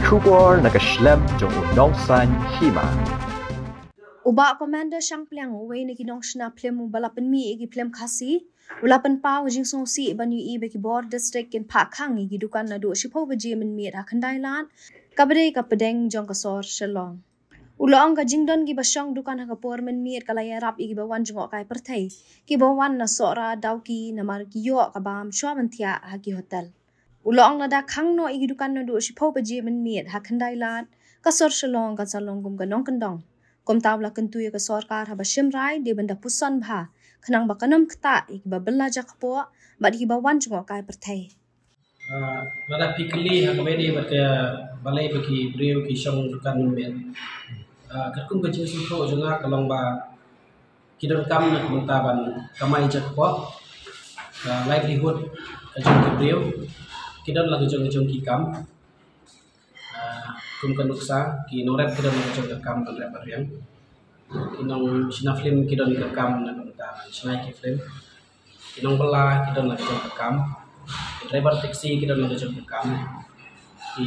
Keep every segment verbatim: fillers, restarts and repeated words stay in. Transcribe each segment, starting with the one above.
Khubor na ka shlem jong u nongsan hima. U Bah Commander Shangpliang, uwei na ki nongshna phlim uba la pynmih ïa ki phlim Khasi, u la pynpaw jingsngewsih ban ïohi ba ki bor district kin phah khang ïa ki dukan naduh shiphew baje mynmiet ha Khyndailad, kaba dei ka pdeng jong ka sor Shillong. U la ong ka jingdon kiba shong dukan ha ka por mynmiet ka la ïarap ïa kiba wan jngohkai pyrthei, kiba wan na Sohra Dawki namar ki ïoh ka bam shuwa ban thiah ha ki hotel. U la ong lada khang noh ïa ki dukan naduh shiphew baje mynmiet ha Khyndailad, ka sor Shillong kan sa long kum ka nongkyndong. Kumta u la kyntu ïa ka sorkar haba shim rai dei ban da puson bha, khnang ba kan ym ktah ïa kiba bylla jakpoh bad ïa kiba wan jngohkai pyrthei. Ah, lada phi kylli ha kaba ïadei bad ka balei ba ki briew ki shong dukan mynmiet. Ah, katkum ka jingsngewthuh jong nga ka long ba ki donkam na ka bynta ban kamai jakpoh, ah, livelihood ka jong ki briew, ki don la ka jong ka jong ki kam. Ah, kum ka nuksa, ki nongrep ki don la ka jong ka kam ban rep ban riang. Ki nongshna phlim ki don ka kam na ka bynta ban shna ki phlim. Ki nongbylla ki don la ka jong ka kam. Ki driver taxi ki don la ka jong ka kam. Ki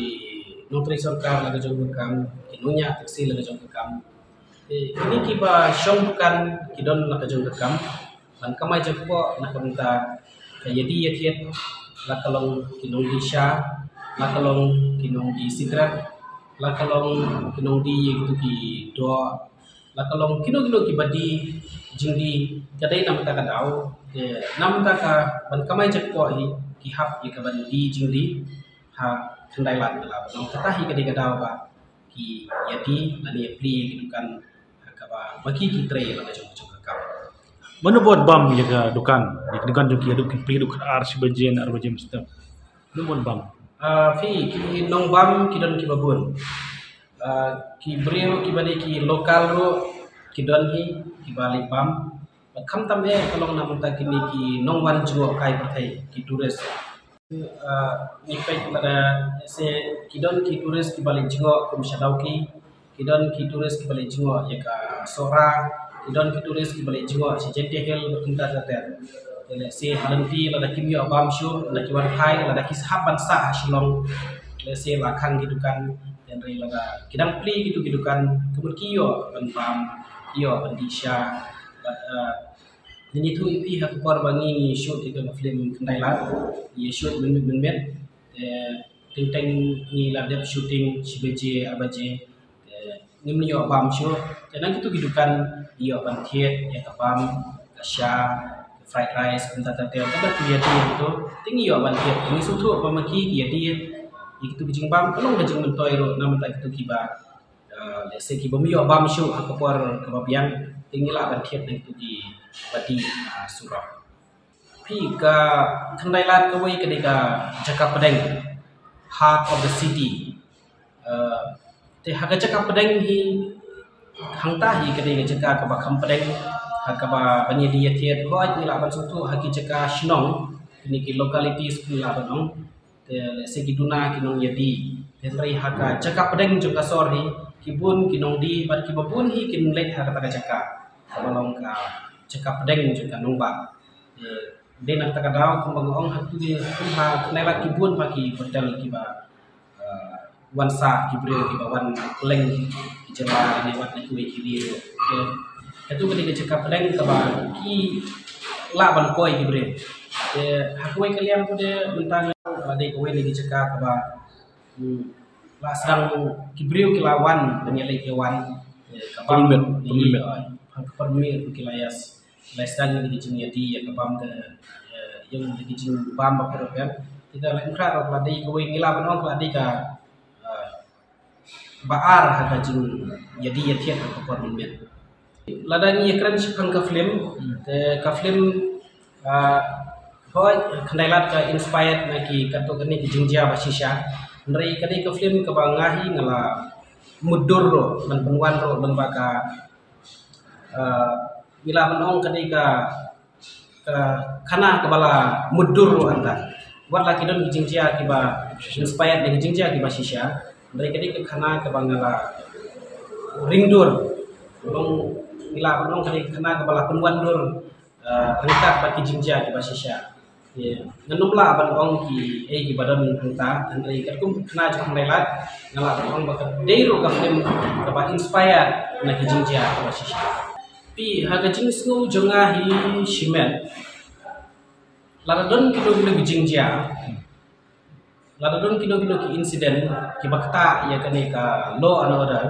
nongtrei sorkar la ka jong ka kam. Ki nongñiah taxi la ka jong ka kam. Te kine kiba shong dukan ki don la ka jong ka kam ban kamai jakpoh na ka bynta ka ïadie ïathied, la ka long ki nongdie sha, la ka long ki nongdie sikret, la ka long ki nongdie ïa kitu ki doh, la ka long kino kino kiba die jingdie, ka dei na ka bynta ka daw. Te na ka bynta ka ban kamai jakpoh hi ki hap ïa ka ban die jingdie ha Khyndailad, ka la ban ong kata hi ka dei ka daw ba ki ïadie lane ïaplie ïa ki dukan ha kaba ma ki ki trei la ka jong ka jong ka kam. Mano ba wan bam ïa ka dukan, ïa ka dukan jong ki haduh ki plie haduh khatar shi baje, ar baje mynstep? Mano ba wan bam? Ah, phi, ki nongbam ki don kiba bun. Ah, ki briew kiba dei ki local ruh ki don hi kiba leit bam. Bad khamtam eh ka long na ka bynta kine ki nongwan jngohkai pyrthei, ki tourist. Ah, ngi peit lada se ki don ki tourist kiba leit jngoh kum sha Dawki, ki don ki tourist kiba leit jngoh ïa ka Sohra, ki don ki tourist kiba leit jngoh sha Jaintia Hills bad kumta ter ter. Te lehse ha lynti lada kim ïoh bam shuh, lada ki wan phai, lada ki sahap ban sah ha Shillong, lehse la khang ki dukan, hynrei lada ki dang plie kitu ki dukan, ka mut ki ïoh ban bam, ki ïoh ban die sha. Bad, ah, ngi ïathuh ïa phi ha ka por ba ngi, ngi shoot ïa ka film Khyndailad, ngi shoot mynmiet mynmiet. Te teng teng ngi la dep shooting shi baje, ar baje. Te ngim ïoh bam shuh. Te na kitu ki dukan ngi ïoh ban thied ïa ka bam, ka sha, ka fried rice, kumta ter ter. Kaba ki ïadie ïa kitu te ngi ïoh ban thied. Te ngi sngewthuh ba ma ki ki ïadie ïa kitu ki jingbam ka long ka jingmyntoi ruh na ka bynta kitu kiba, ah, lehse kiba ym ïoh bam shuh ha ka por kaba biang, te ngi lah ban thied na kitu kiba die, ah, surok. Phi, ka Khyndailad kawei ka dei ka jaka pdeng, heart of the city. Ah, te ha ka jaka pdeng hi hangta hi ka dei ka jaka kaba kham pdeng ha kaba ban ïadie ïathied. Hooid ngi lah ban sngewthuh ha ki jaka shnong, kine ki localities ngi lah ban ong. Te lehse ki duna ki nongïadie. Hynrei ha ka jaka pdeng jong ka sor hi ki bun ki nongdie bad kiba bun hi kin leit ha kata ka jaka kaba long ka jaka pdeng jong ka nongbah. Te dei na kata ka daw kumba nga ong ha kitu ki, ha Khyndailad ki bun bha ki hotel kiba, eh, wan sah ki briew kiba wan kylleng ki jylla lane wat na kiwei ki ri ruh. Te katu ka dei ka jaka pdeng kaba ki lah ban poi ki briew. Te ha kawei ka liang pat mynta nga la dei kawei na ki jaka kaba, hmm, la sdang ki briew ki la wan ban ïaleit ïawan. Te ka bam, permit, permit. Ïa, ha ka permit ruh ki la ïas. La sdang ïa ki jingïadie ïa ka bam ka, eh, ïa ki jingbam ba pher ba pher. Te ka Laitumkhrah ruh ka la dei kawei, ngi lah ban ong ka la dei ka, eh, ba ar ha ka jingïadie ïathied ha ka por mynmiet. Lada ngi ïakren shaphang ka film, hmm, te ka film, ah, hooid, Khyndailad ka inspired na ki katto katne ki jingjia ba shisha. Hynrei ka dei ka film kaba nga hi nga la mutdur ruh, ban pynwan ruh, ban ba ka, ah, ngi lah ban ong ka dei ka ka khana kaba la mutdur ruh hangta. Wat la ki don ki jingjia kiba inspired na ki jingjia kiba shisha, hynrei ka dei ka khana kaba nga la ringdur. Long ngi lah ban ong ka dei ka khana kaba la pynwandur, eh, ryngkat bad ki jingjia kiba shisha. Ngan ym lah ban ong ki ei ki ba don hangta, hynrei katkum khynnah jong ngi lad, nga lah ban ong ba ka dei ruh ka film kaba inspired na ki jingjia kaba shisha. Phi, ha ka jingsngew jong nga hi shimet, lada don kino kino ki jingjia, lada don kino kino ki incident kiba ktah ïa kane ka law and order,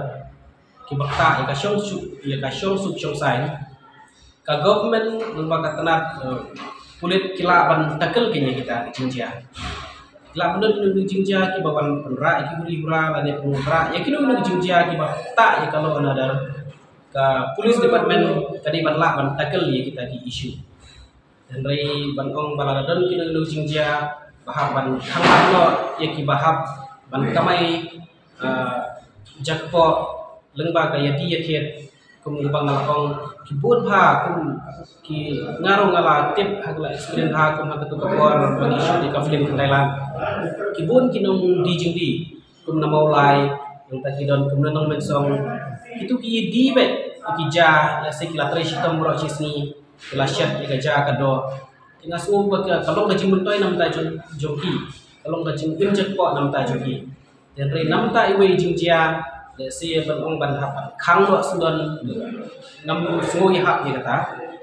kiba ktah ïa ka shongsuk, ïa ka shongsuk shongsaiñ, ka government lyngba ka tnat, eh, pulit ki lah ban tackle ïa kita ki jingjia. Ki lah ban don kino kino ki jingjia kiba wan pynrah ïa ki huri hura lane pynrah ïa kino kino ki jingjia kiba ktah ïa ka law and order, ka police department ka dei ban lah ban tackle ïa kita ki issue. Hynrei ban ong ba lada don kino kino jingjia ba hap ban khang noh ïa kiba hap ban kamai, ah, jakpoh lyngba ka ïa ti ïa thied, kum ba nga la ong, ki bun bha kum ki, nga ruh nga la tip ha ka la experience bha kum ha katu ka por ba ngi shoot ïa ka film Khyndailad. Ki bun ki nongdie jingdie kum na Mawlai, nangta ki don kum na Nongmensong. Kitu ki ïa die bad ki ja, lehse ki la trei shitom baroh shi sngi, ki la shet ïa ka ja ka doh. Te nga sngew ba ka, ka long ka jingmyntoi namar jong, jong ki, ka long ka jingim jakpoh namar jong ki. Te hynrei namar iwei jingjia, lehse ban ong ban hap ban khang noh sngewdon, ngam sngew ïahap ïa kata.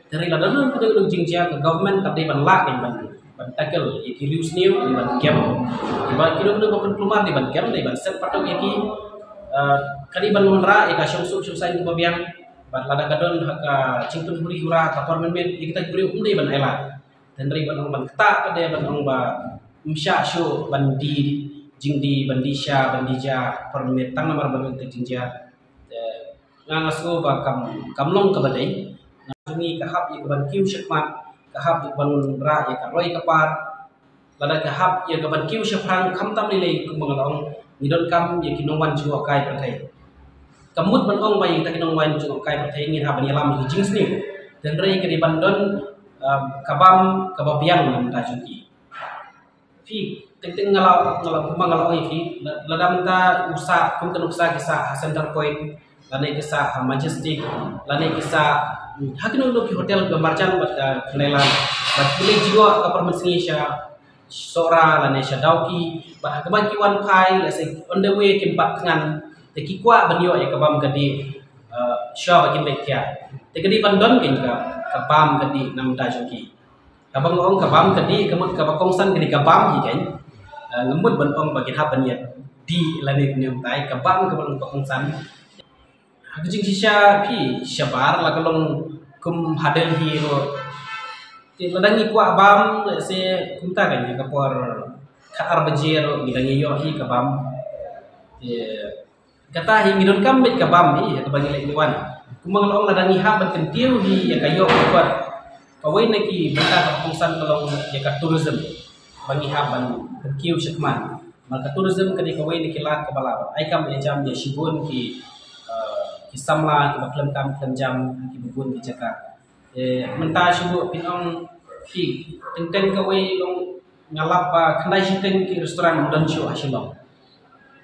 Te hynrei lada don kata ka jingjia, ka government ka dei ban lah kan ban, ban tackle ïa ki riewsniew, dei ban kem. Dei ban kino kino ba pynkulmar, dei ban kem, dei ban set pateng ïa ki. Eh, ka dei ban wanrah ïa ka shongsuk shongsaiñ kaba biang. Bad lada ka don ha ka jingpynhuri hura ka por mynmiet, ïa kita ki briew ym dei ban ailad. Hynrei ban ong ban ktah pat de ban ong ba ym shah shuh ban die jingdie, ban die sha, ban die ja por mynmiet tang namar ba don ka jingjia. Te nga, nga sngew ba kam, kam long kaba dei. Nga sngew ka hap ïa ka ban kiew shakhmat, ka hap ïa ka ban wanrah ïa ka roi ka par. Lada ka hap ïa ka ban kiew shaphrang, khamtam lei lei kumba nga la ong, ngi donkam ïa ki nongwan jngohkai pyrthei. Kam mut ban ong ba ïa kita ki nongwan jngohkai pyrthei ngin hap ban ïalam ïa ki jingsniew. Te hynrei ka dei ban don, um, ka bam kaba biang na bynta jong ki. Phi, teng teng nga la, nga la, kumba nga la ong ïa phi, la, lada mynta u sah kum ka nuksa ki sah ha Center Point, lane ki sah ha Majestic, lane ki sah, hmm, ha kino kino ki hotel ba marjan bad ka Khyndailad, bad ki leit jngoh ka por mynsngi sha Sohra lane sha Dawki, bad ha kaba ki wan phai, lehse on the way kim pat thngan, te ki kwah ban ïoh ïa ka bam ka dih, eh, shuwa ba kin leit thiah. Te ka dei ban don kein ka, ka bam ka dih na bynta jong ki. Kaba nga ong ka bam ka dih, ka mut kaba kongsan ka dei ka bam hi kein. Eh, nga mut ban ong ba kin hap ban ïa dih lane kumne kumtai, ka bam kaba long kaba kongsan. Ha ka jingshisha phi, shabar la ka long kum ha Delhi ruh. Te lada ngi kwah bam, lehse kumta kein ha ka por khatar baje ruh ngi dang ïoh hi ka bam. Te kata hi ngi donkam beit ka bam hi ha kaba ngi leit ngi wan. Kumba nga la ong, lada ngi hap ban kyntiew hi ïa ka ïoh ka kot, kawei na ki bynta kaba kongsan ka long ïa ka tourism ba ngi hap ban kyntiew shakhmat. Namar ka tourism ka dei kawei na ki lad kaba lah ban ai kam ai jam ïa shibun ki, eh, ki samla kiba khlem kam khlem jam ha kiba bun ki jaka. Eh, mynta shu phin ong phi, teng teng kawei long, nga lap ba khyndai shiteng ki restaurant ym don shuh ha Shillong.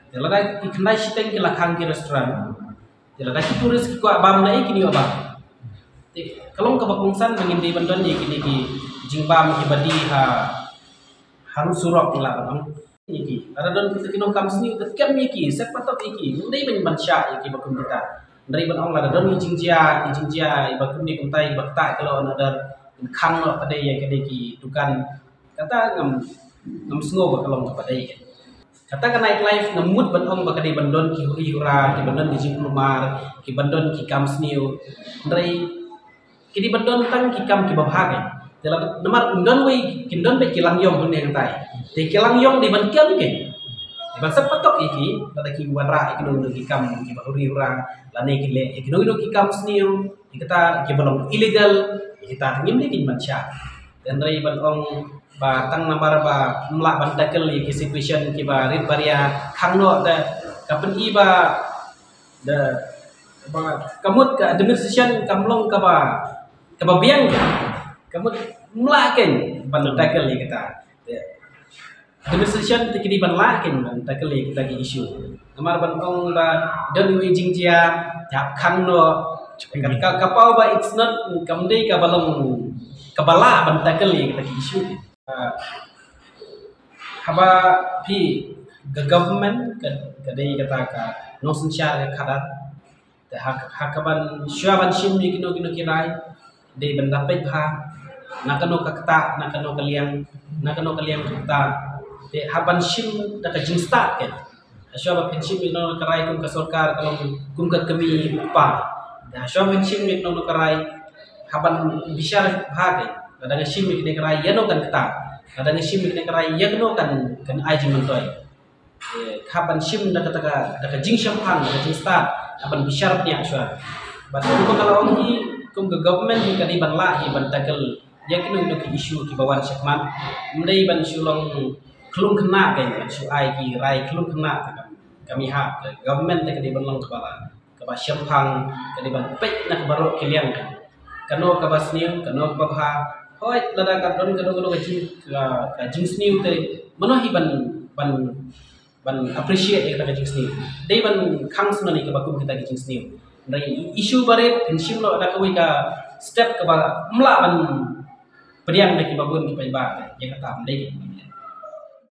Te lada ki khyndai shiteng ki la khang ki restaurant, te lada ki tourist ki kwah bam, na ei kin ïoh bam? Te ka long kaba kongsan ba ngin dei ban don ïa kine ki jingbam kiba dih ha, ha surok, nga lah ban ong. Ïa ki, lada don kita ki nongkam sniew, te kem ïa ki, set pateng ïa ki, ym dei ban, ban shah ïa ki ba kum kita. Hynrei ban ong lada don ki jingjia, ki jingjia iba kumne kumtai, iba ktah ïa ka law and order, khang noh pat de ïa kine ki dukan. Kata ngam, ngam sngew ba ka long kaba dei. Kata ka night life nga mut ban ong ba ka dei ban don ki huri hura, ki ban don ki jingkulmar, ki ban don ki kam sniew. Hynrei ki dei ban don tang ki kam kiba bha kein. Te lada, namar ym don wei, kin don beit ki lang ïong hangne hangtai. Te ki lang ïong dei ban kem kein. Dei ban set pateng ïa ki, lada ki wanrah ïa kino kino ki kam kiba huri hura, lane ki leh ïa kino kino ki kam sniew, ïa kita kiba long illegal, ïa kita te ngim dei kein ban shah. Te hynrei ban ong ba tang namar ba ym lah ban tackle ïa ki situation kiba rit ba ria, khang noh, te ka pyni ba, da, ba, ka mut ka administration kam long kaba, kaba biang. Ka mut ym lah kein ban tackle ïa kita. Administration te ki dei ban lah kein ban tackle ïa kita ki issue. Namar ban ong ba don iwei jingjia, te hap khang noh. Ka, ka, ka paw ba it's not, kam dei kaba long, kaba lah ban tackle ïa kita ki issue. Haba phi ka government ka dei kata ka nongsynshar ka khadar. Te ha ka ban shuwa ban shim ïa kino kino ki rai, dei ban da peit bha na kano ka kata, na kano ka liang, na kano ka liang ka kata. Te ha ban shim da ka jingstad ka Hashuwa ba phin shim ïa kano ka rai kum ka sorkar ka long kum ka kmie u kpa. Hashuwa ba phin shim ïa kano ka rai, ha ban bishar bha ka, lada nga shim ïa kane ka rai ïa no kan kata, lada nga shim ïa kane ka rai ïa no kan kan ai jingmyntoi. Ha ban shim da ka da ka jingshemphang, da ka jingstad, ha ban bishar bniah shuwa. Bad kumba ka la ong hi, kum ka government hi ka dei ban lah hi ban tackle ïa kino kino ki issue kiba wan shakhmat. Ym dei ban shu long khlung khynnah ka, ban shu ai ki rai khlung khynnah ka kam. Ka mi ha ka government te ka dei ban long kaba la, kaba shemphang, ka dei ban peit na kaba rok ki liang ka. Kano kaba sniew, kano kaba bha. Hoi lada ka don kano kano ka jing ka, ka jingsniew te mano hi ban ban ban appreciate ïa kata ka jingsniew. Dei ban khang sngewbha ïa kaba kum kita ki jingsniew. Dei issue barit kan shim noh da kawei ka step kaba mlah ban pdiang da kiba bun kiba ba ïa kata dei.